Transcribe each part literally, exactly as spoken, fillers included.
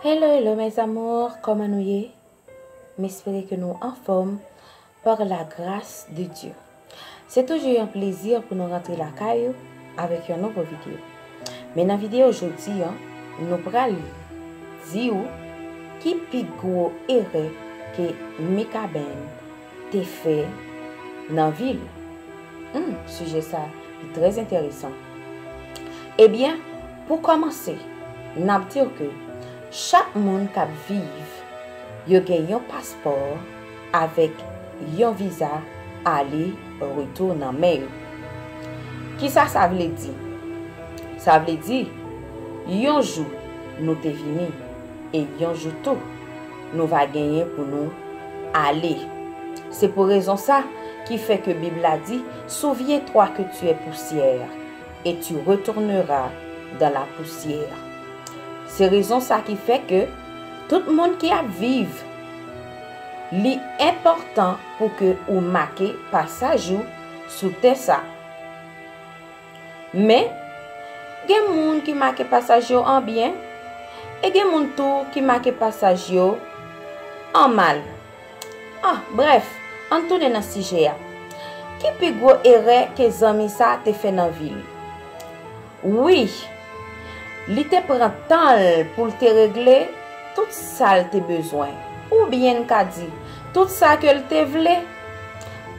Hello, hello mes amours, kòman nou ye? M espere ke nou anfòm par la grâce de Dieu. Se toujou yon plezi pou nou rantre lakay ou avèk yon nouvo videyo. Men nan videyo jodi a, nou pral di w ki pi gwo erè ke Mikaben te fè nan vi l. Hmm, sijè sa li trè enteresan. Ebyen, pou kòmanse, n ap di w ke chak moun k ap viv, yo gen yon paspò avèk yon viza ale retou nan men yo. Kisa sa vle di? Sa vle di, yon jou nou te vini, e yon jou tou nou va genyen pou nou ale. Se pou rezon sa ki fè ke Bib la di, souviens-toi que tu es poussière et tu retourneras dans la poussière. Se rezon sa ki fè ke tout moun ki ap viv, li enpòtan pou ke ou make pasaj ou sou tè sa. Men, gen moun ki make pasaj yo an byen, e gen moun tou ki make pasaj yo an mal. Ah, brèf, ann tounen nan sijè a. Ki pi gwo erè ke zanmi sa a te fè nan vi l? Wi, li te pran tan l pou l te regle tout sa l te bezwen, oubyen n ka di, tout sa ke l te vle,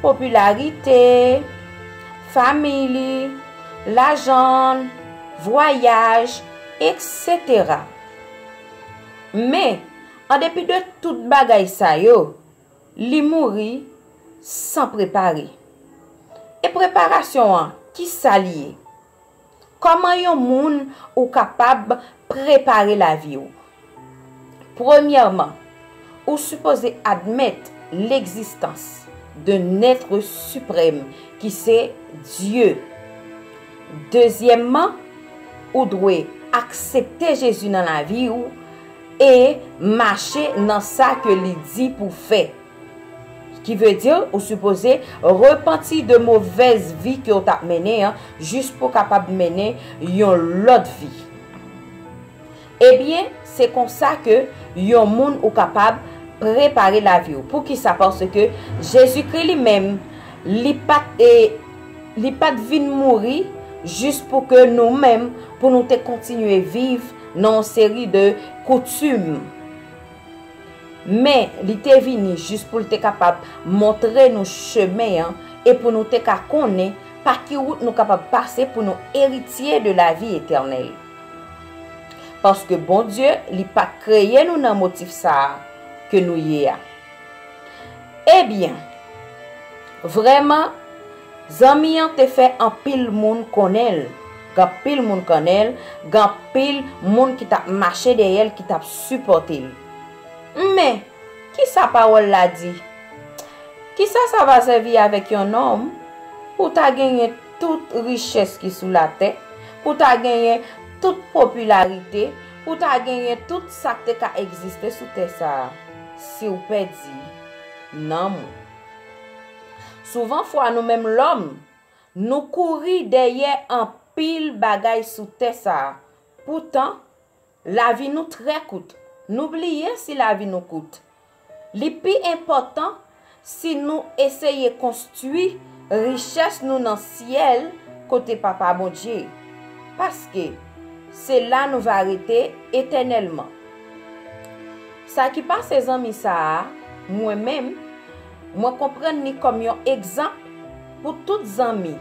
popilarite, fanmi li, lajan l, vwayaj, etsetera. Men, an depi de tout bagay sa yo, li mouri san prepare. E preparasyon an, ki sa l ye? Kòman yon moun ou kapab prepare lavi w? Premyèman, ou sipoze admèt legzistans de nèt siprèm ki se Dye. Dezyèmman, ou dwe aksepte Jezi nan lavi w e mache nan sa ke li di pou fè. Ki vle di, ou sipoze repanti de movèz vi ke w t ap mennen an, jis pou w kapab mennen yon lòt vi. Ebyen, se konsa ke yon moun ou kapab prepare lavi w. Poukisa? Paske Jezikri li menm, li pa t, e, li pa t vin mouri jis pou ke nou menm, pou nou te kontinye viv nan yon seri de koutim. Men, li te vini jis pou l te kapab montre nou chemen an e pou nou te ka konnen pa ki wout nou kapab pase pou nou eritye de lavi etènèl. Paske Bondye, li pa t kreye nou nan motif sa a ke nou ye a. Ebyen, vrèman, zanmi an te fè anpil moun konnen l. Gen anpil moun konnen l, gen anpil moun ki t ap mache dèyè l, ki t ap sipòte l. Men, kisa pawòl la di? Kisa sa va sèvi avèk yon nonm pou ta genyen tout richès ki sou latè, pou ta genyen tout popilarite, pou ta genyen tout sa k te ka egziste sou tè sa a, si w pèdi nanm ou? Souvan fwa nou menm lòm, nou kouri dèyè anpil bagay sou tè sa a. Poutan, lavi nou trè kout. Nou bliye si lavi nou kout. Li pi enpòtan si nou eseye konstwi richès nou nan syèl kote Papa Bondye. Paske se la nou va rete etènèlman. Sa ki pase zanmi sa a, mwen menm, mwen konprann li kòm yon egzanp pou tout zanmi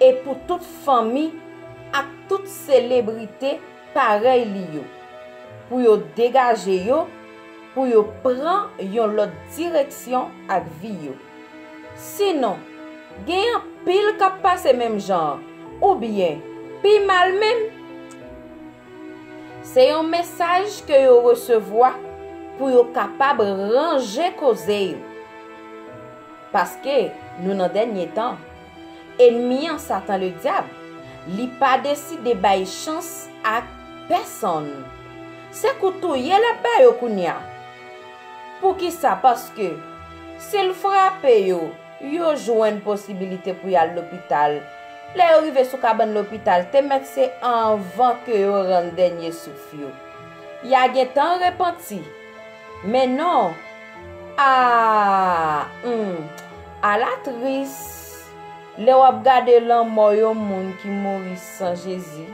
e pou tout fanmi ak tout selebrite parèy li yo, pou yo degaje yo, pou yo pran yon lòt direksyon ak vi yo. Sinon, gen anpil k ap pase menm jan an, oubyen pi mal menm. Se yon mesaj ke yo resevwa pou yo kapab ranje koze yo. Paske nou nan dènye tan, ènmi an, Satan Ledyab, li pa deside bay chans ak pèsonn. Se kou touye l ap ba yo kounye a. Poukisa? Paske si l frape yo, yo jwenn posibilite pou y al lopital. Lè yo rive sou kabann lopital, te mèt se anvan ke yo rann dènye souf yo. y a gentan repanti. Men non, a, hmm, ala tris lè w ap gade lanmò yon moun ki mouri san Jezi.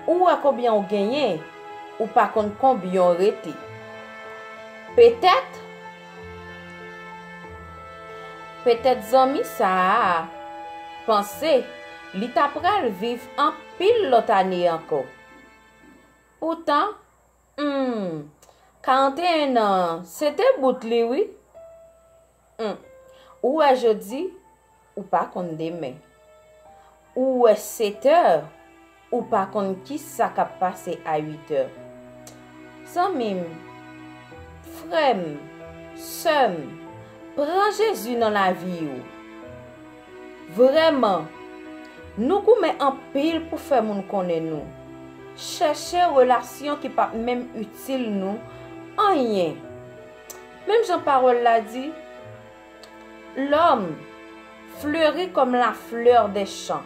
Ou wè konbyen w genyen, ou pa konn konbyen w rete. Petèt, petèt zanmi sa a panse li ta pral viv anpil lòt ane ankò. Poutan, hmm, karanteyen an, se te bout li, wi. Hmm, ou wè jodi, ou pa konn demen. Ou wè setè, ou pa konn kisa k ap pase a uitè. Zanmi m, frè m, sè m, pran Jezi nan lavi w. Vrèman, nou goumen anpil pou fè moun konnen nou. Chèche relasyon ki p ap menm itil nou anyen. Menm jan pawòl la di, L'homme fleurit comme la fleur des champs.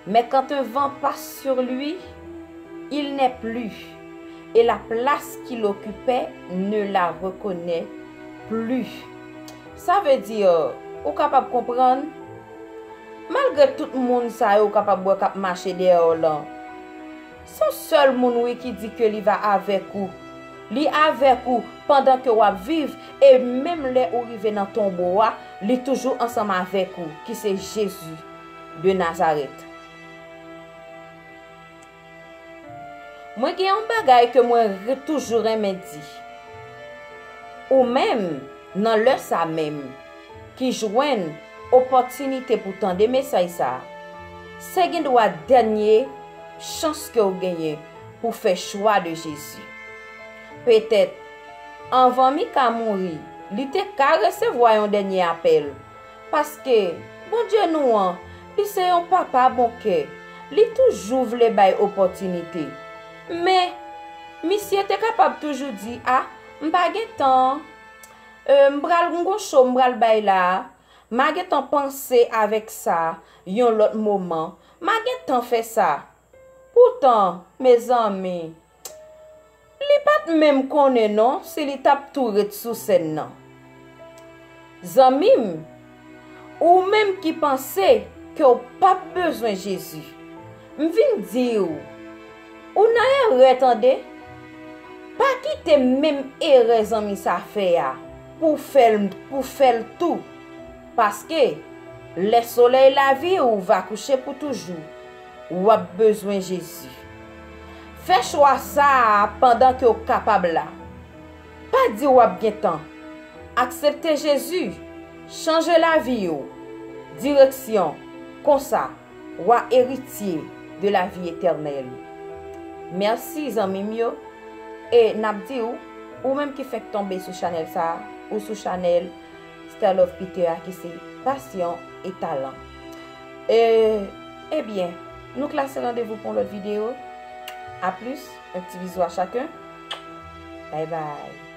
Mais quand un vent passe sur lui, il n'est plus, et la place qu'il occupait ne la reconnaît plus. Sa vle di, ou kapab konprann, malgre tout moun sa yo ou kapab wè k ap mache dèyè w lan, se yon sèl moun, wi, ki di ke li va avèk ou. Li avèk ou pandan ke w ap viv, e menm lè ou rive nan tonbo a, li toujou ansanm avèk ou, ki se Jezi de Nazarèt. Mwen gen yon bagay ke mwen re-, toujou renmen di. Ou menm, nan lè sa menm, ki jwenn opòtinite pou tande mesaj sa a, se gendwa dènye chans ke w genyen pou fè chwa de Jezi. Petèt, anvan Mika mouri, li te ka resevwa yon dènye apèl, paske Bondye nou an, li se yon papa bon kè, li toujou vle bay opòtinite. Men, misye te kapab toujou di, a, m pa gen tan, e, m pral, m gon cho m pral bay la a, m a gentan panse avèk sa yon lòt moman, m a gentan fè sa. Poutan, mezanmi, li pa t menm konnen non si li t ap tou ret sou sèn nan. Zanmi m, ou menm ki panse ke w p ap bezwen Jezi, m vin di w, ou nan erè tande. Pa kite menm erè zanmi sa fè a pou fè l, pou fè l tou. Paske lè solèy lavi w va kouche pou toujou, w ap bezwen Jezi. Fè chwa sa a pandan ke w kapab la. Pa di w ap gen tan. Aksepte Jezi, chanje lavi w. Direksyon, konsa, w a eritye de la vi etènèl. Mèsi, zanmi m yo. E n ap di w, ou menm ki fenk tonbe sou chanèl sa a, ou sou chanèl Star Love Peter a, ki se Passion et Talent. E, ebyen, nou klase randevou pou yon lòt videyo. A plus, un petit bisou à chacun. Bye bye.